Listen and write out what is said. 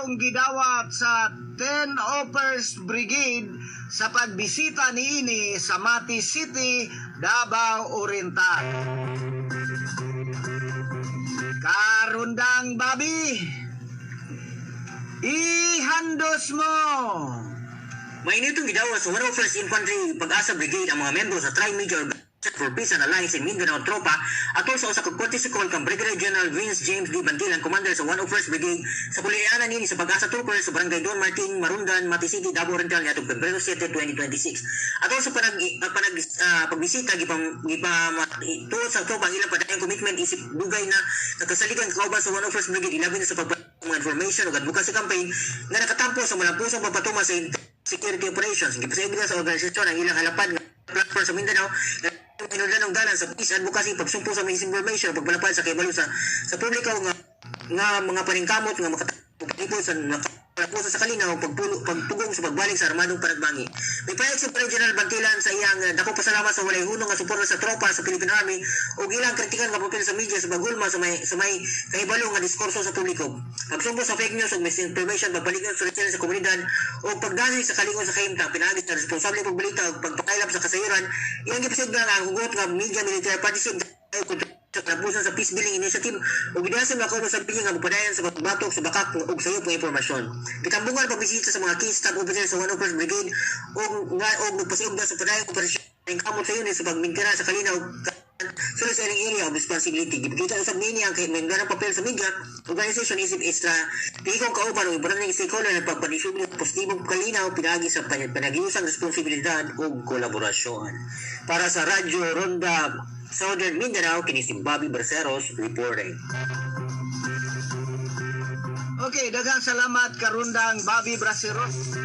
Mainitong gidawat sa 101st Brigade sa pagbisita niini sa Mati City, Davao Oriental. Karundang Bobby, ihandos mo! Mainitong gidawat sa 101st Infantry Pag-asa Brigade ang mga membro sa Tri-Major Organization for Peace and Alliance in Mindanao, Tropa, atol sa usa ka courtesy call kang Brigadier General Vince James D. Bantilan, commander sa 101st Brigade, sa pulianan nini sa Pag-asa Troopers sa Barangay Don Martin, Marundan, Mati City, Davao Oriental niadtong Pebrero 7, 2026. Atol sa pagbisita, gipam tuod sa tropa ang ilang padayong commitment isip dugay na nakasaligan kauban sa 101st Brigade, ilabi na sa pagpa mga information ug advocacy campaign nga nakatampo sa malampusong pagpatuman sa security operations. Gipasayod sa organisasyon ang ilang halapan nga platform sa Mindanao nga hinungdanong dalan sa peace advocacy, pagsumpo sa misinformation, pagpalapad sa kahibalo sa publiko nga mga paningkamot nga makatapos sa nakapuso sa kalinaw, pagpugong sa pagbalik sa armadong panagbangi. May payag si Pre General Bantilan sa iyang dako pasalamat sa walay hunong nga suporta sa tropa sa Philippine Army ug ilang kritikan nga papel sa media sa paghulma sa may kahibalo nga diskurso sa publiko. Pagsumpo sa fake news ug misinformation, pagbalik sa sa komunidad ug pagdasig sa kalingon sa kahimtang pinaagi sa responsable pagbalita ug pagpakaylap sa kasayuran, iyang gipasigdan ang hugot nga media military partnership sa kalabusan sa peace building initiative ug gidasa makaw sa media nga magpadayon sa pagbatok sa bakak ug sayop nga impormasyon. Gitambungan pagbisita sa mga key staff officers sa 101st Brigade ug nga og nagpasiugda sa padayong operasyon kamot sa unit sa pagmintira sa kalinaw sulod sa ilang area of responsibility. Gipakita usab niini ang kahimangganang papel sa media organization isip estratehikong kauban o importanteng stakeholder na pagpadiskubre sa positibong kalinaw pinaagi sa panagiusang responsibilidad ug kolaborasyon. Para sa Radyo Ronda Southern Mindanao, kini si Bobby Braceros reporting. Okay, daghang salamat, Karundang Bobby Braceros.